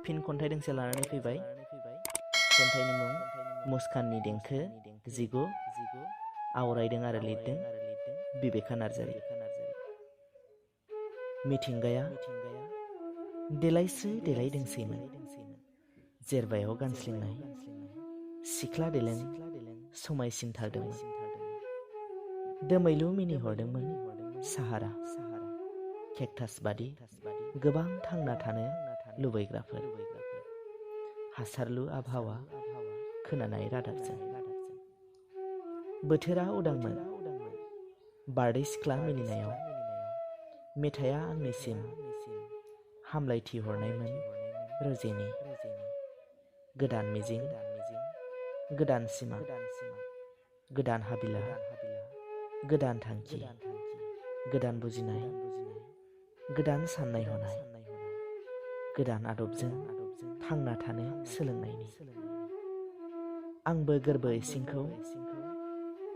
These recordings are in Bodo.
फिन खन्थाइ दोंसे लानानै फैबाय। खन्थाइनि मुं मुस्काननि देंखो 19 आवरायदों आरो लिरदों बिबेका नार्जारी। मिथिंगाया देलायस्रो देलायदोंसैमोन जेरबायाव गानस्लिंनाय सिख्ला देलें समायसिनथारदोंमोन। दोमैलु मिनिहरदोंमोन साहारा केक्टास बादि गोबां थांना थानो लुबैग्राफोर हासारलु आबहावा खोनानाय रादाबजों। बोथोरा उदांमोन बारदै सिख्ला मिनिनायाव मेथाइया आंनिसिम हामलायथि हरनायमोन रोजेनि। गोदान मिजिं गोदान सिमां गोदान हाबिला गोदान थांखि गोदान बुजिनाय गोदान साननाय हनाय गोदान आदबजों थांना थानो सोलोंनायनि। आंबो गोरबो इसिंखौ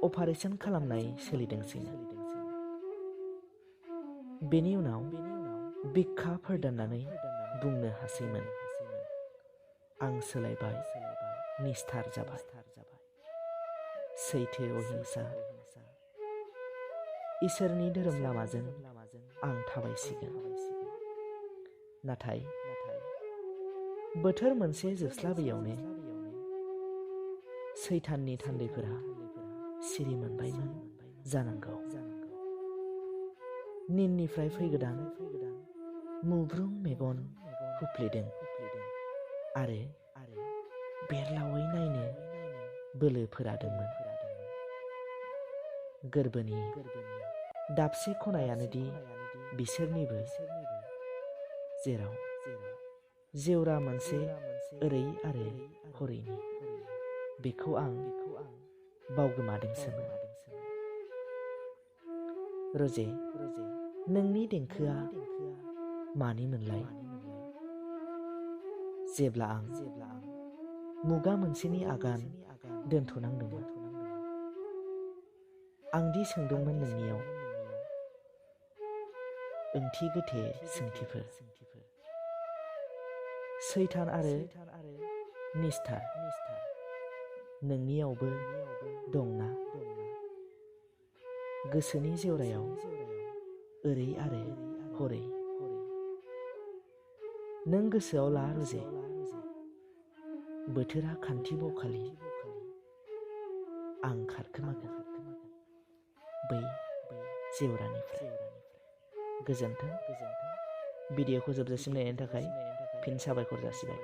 अपारेशन खालामनाय सोलिदोंसैमोन। बेनि उनाव बिखा फोरदाननानै बुंनो हासैमोन आं सोलायबाय निस्थार जाबाय सैथो अहिंसा इसोरनि धोरोम लामाजों आं थाबायसिगोन। नाथाय बोथोर मोनसे जोबस्लाबैयावनो सैथाननि थान्दैफोरा सिरि मोनबायमोन जानांगौ। निननिफ्राय फैगोदान मुब्रुं मेगन हुफ्लेदों आरो बेरलावै नायनो बोलो फोरादोंमोन। गोरबोनि दाबसे खनायानोदि बिसोरनिबो जेराव जेवरा मोनसे ओरै आरो हरैनि बेखौ आं बावगोमादोंसोमोन। रजे नोंनि देंखोआ मानिमोनलाय? जेब्ला आं मुगा मोनसेनि आगान दोनथ'नांदोंमोन आंदि सोंदोंमोन नोंनियाव ओंथि गोथे सोंथिफोर। सैथान आरो निस्थार नोंनियावबो दंना? गोसोनि जेवरायाव ओरै आरो हरै नों गोसोआव ला रजे बोथोरा खान्थि बखालि आं खारखोमागोन बै जेवरानिफ्राय। गोजोन्थों। भिडिअखौ जोबजासिम नायनायनि थाखाय फिन साबायखर जासिबाय।